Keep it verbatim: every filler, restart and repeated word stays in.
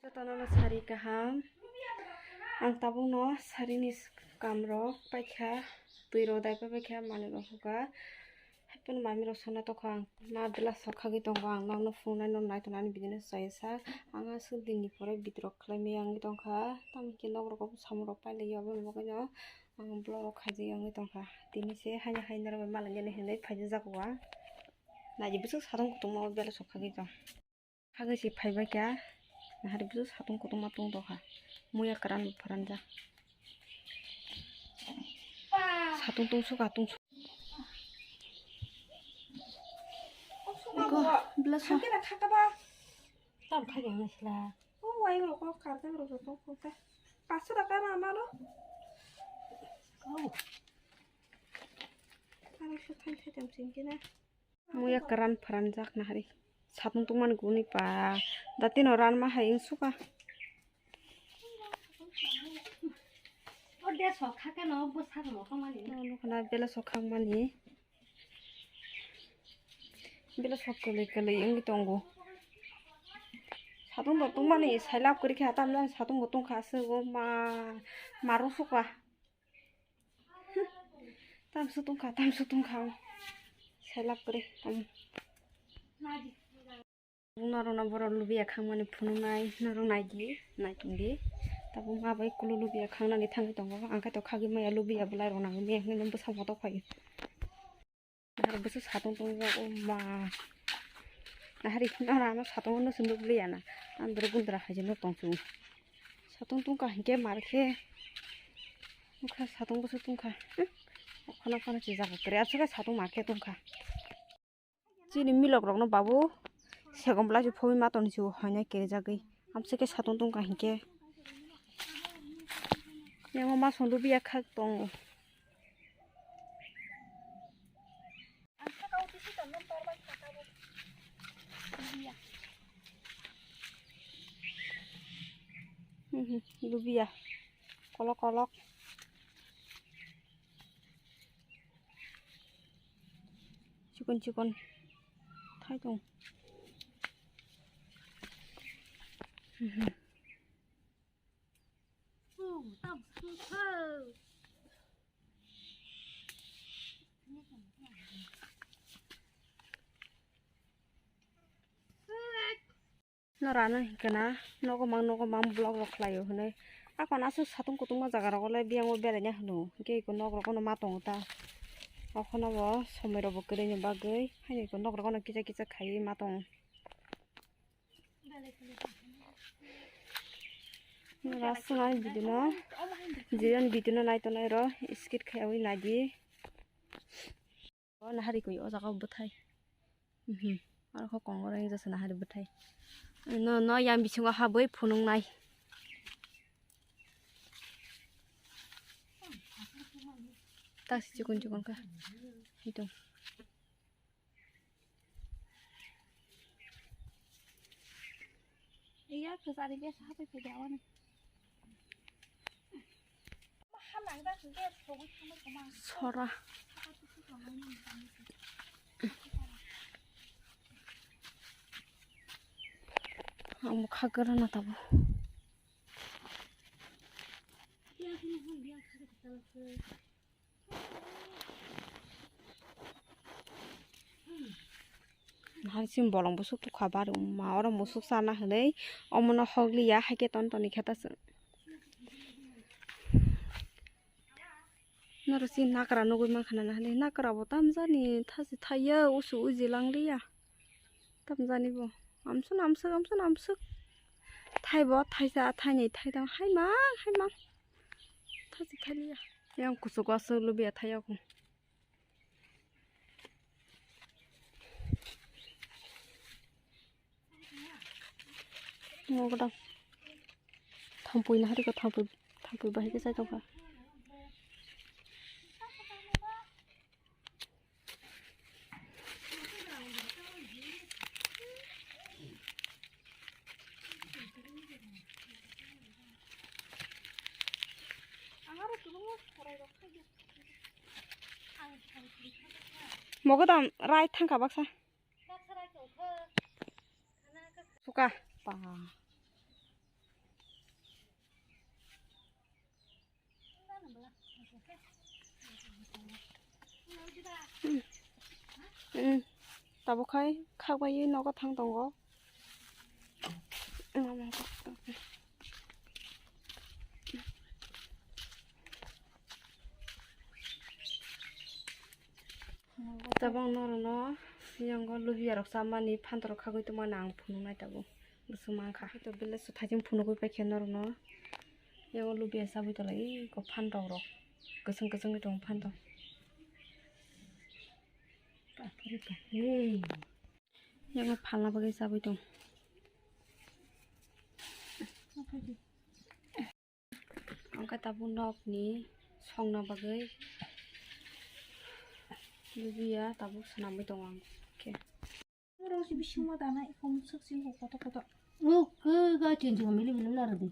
Jotono no sari kaham. Ang tabukno sarini kam rok paikha, twi rok daipai paikha, manwi rok hukha. Haikhe mami rok songna tokha ang. Ma bela sok khagwi tongo, ang nokno phunuknai, nokno naitonani bidino chaya sak. Ang aswk dinni pore bidrok khlaimaya wngwi tongkha. Tamo khe nok rogo samung rok pailaiya, aboni bagwino ang vlog rok khaijagwi wngwi tongkha. Tini se haino hai norok bai malainani hinwi phaijak o ang. Naidi bwswk satung kutung ma bela sok khagwi tong. Khagwi se phaibai kha. Nahari bwswk satung kutung ma tung tongkha. Muya kwran bo pharanjak. Satung tungsuk a tungsuk. Eko, bela sok. Tam khaikhe ang naisla. O wai rok o karjak rok joto kok ta. Paso taka na amano. Kau. Ano se thai thai tam sing khe na. Muya kwran pharanjak nahari. Satung tungmani guni pa. Datino ranma hai wngsuka. O de sok kha khe no bwsakno tongmani. Nukuna bela sok khakmani. Bela sok kwlwi kwlwi wngwi tongo. Satung bo tungmani sailap kwrwi khe tamjani satung bo tungkha aswk o ma marusukha. Tamsuk tungkha, tamsuk tungkha. Sailap kwrwi tamo. Norokno borok lubiya khangmani phunuknai norok naidi, naitongdi. Tabuk ma bai kulu lubiya khangnani thangwi tongo. Ang khe to khagwi maya lubiya bwlai rok nangwi maya hinwi bwsa motok phaio. Nahari bwswk satung tungwi o ma. Nahari noro ano satung no se nukliya na. Andro gundra hai se nuk tong chwng. Satung tungkha hinkhe mar khe. Nukha satung bwswk tungkha. Okhana phano se jaga kwrwi aswk khe satung mar khe tungkha. Chini milok rokno babu segom belai se phobwi ma tongni se hoinai kerijagwi. Amswk khe satung tungkha hinkhe. Yango masong lubiya khak tongo. Mhm, lubiya. Kolok kolok. Chikon chikon thai tong. Mhm. Norano hinkhe na nogo mang nogo mang vlog rok khlaio hinwi. Akon aswk satung kutungma jaga rogo le biyang o beraina hwno. Hinkhe eko nok rogono ma tongo ta. Okhorno bo somoi rok bo kwrwini bagwi haino eko nok rogono kisa kisa khaiwi ma tongo. Nora swngani video no, jiyani video no nai tongnai rok skip khaiwi naidi. O nahari koi o jaga o bwthai. Mhm. Aro kho kongor wng jasa nahari bwthai. No, no yang bisingo habwi phunuknai. Taksi chikon chikon kha. Hitung. Iya, kwchari besa hapai phai de awani. Sora. Ang bwkha gana tabo. Hai chini bolong bwswk tukha bari wngma, oro musuk sana hinwi omono hokliya, hai khe ton toni khe ta chwng. Noro chini nakra nugwi mankha na hinwi, nakra bo tamjani thachi thaiya, usu uji langliya. Tamjani bo amswk amswk amswk amswk. Thaibo thaisa, thainwi, thaitham, haimang haimang. Thachi thaliya. Yang kuchugo aswk lubiya thaiya kho. Nogo da. Thampui na hari ko thampui, thampui bahai khe sai tongkha. Mogodam rai thangkha baksa. Suka. Pa. Hmm. Hmm. Tabuk khai khakbai nogo thang tongo. Tabuk norokno yango lubiya rok chamani phantok rok khagwi tongmani ang phunuknai tabuk. Bwswk mankha. To belai se thaichung phunugwi paikha norokno. Yango lubiya chabwi tongla, iko phantok rok. Kwchwng kwchwngwi tongo phantok. Yango phalna bagwi chabwi tong. Ang khe tabuk nokni songna bagwi lubiya tabuk swnamwi tongo ang khe. Oro si bisingma danai, hom swk sing kotor kotor. O khe ga chin chin mili mili na rwdi.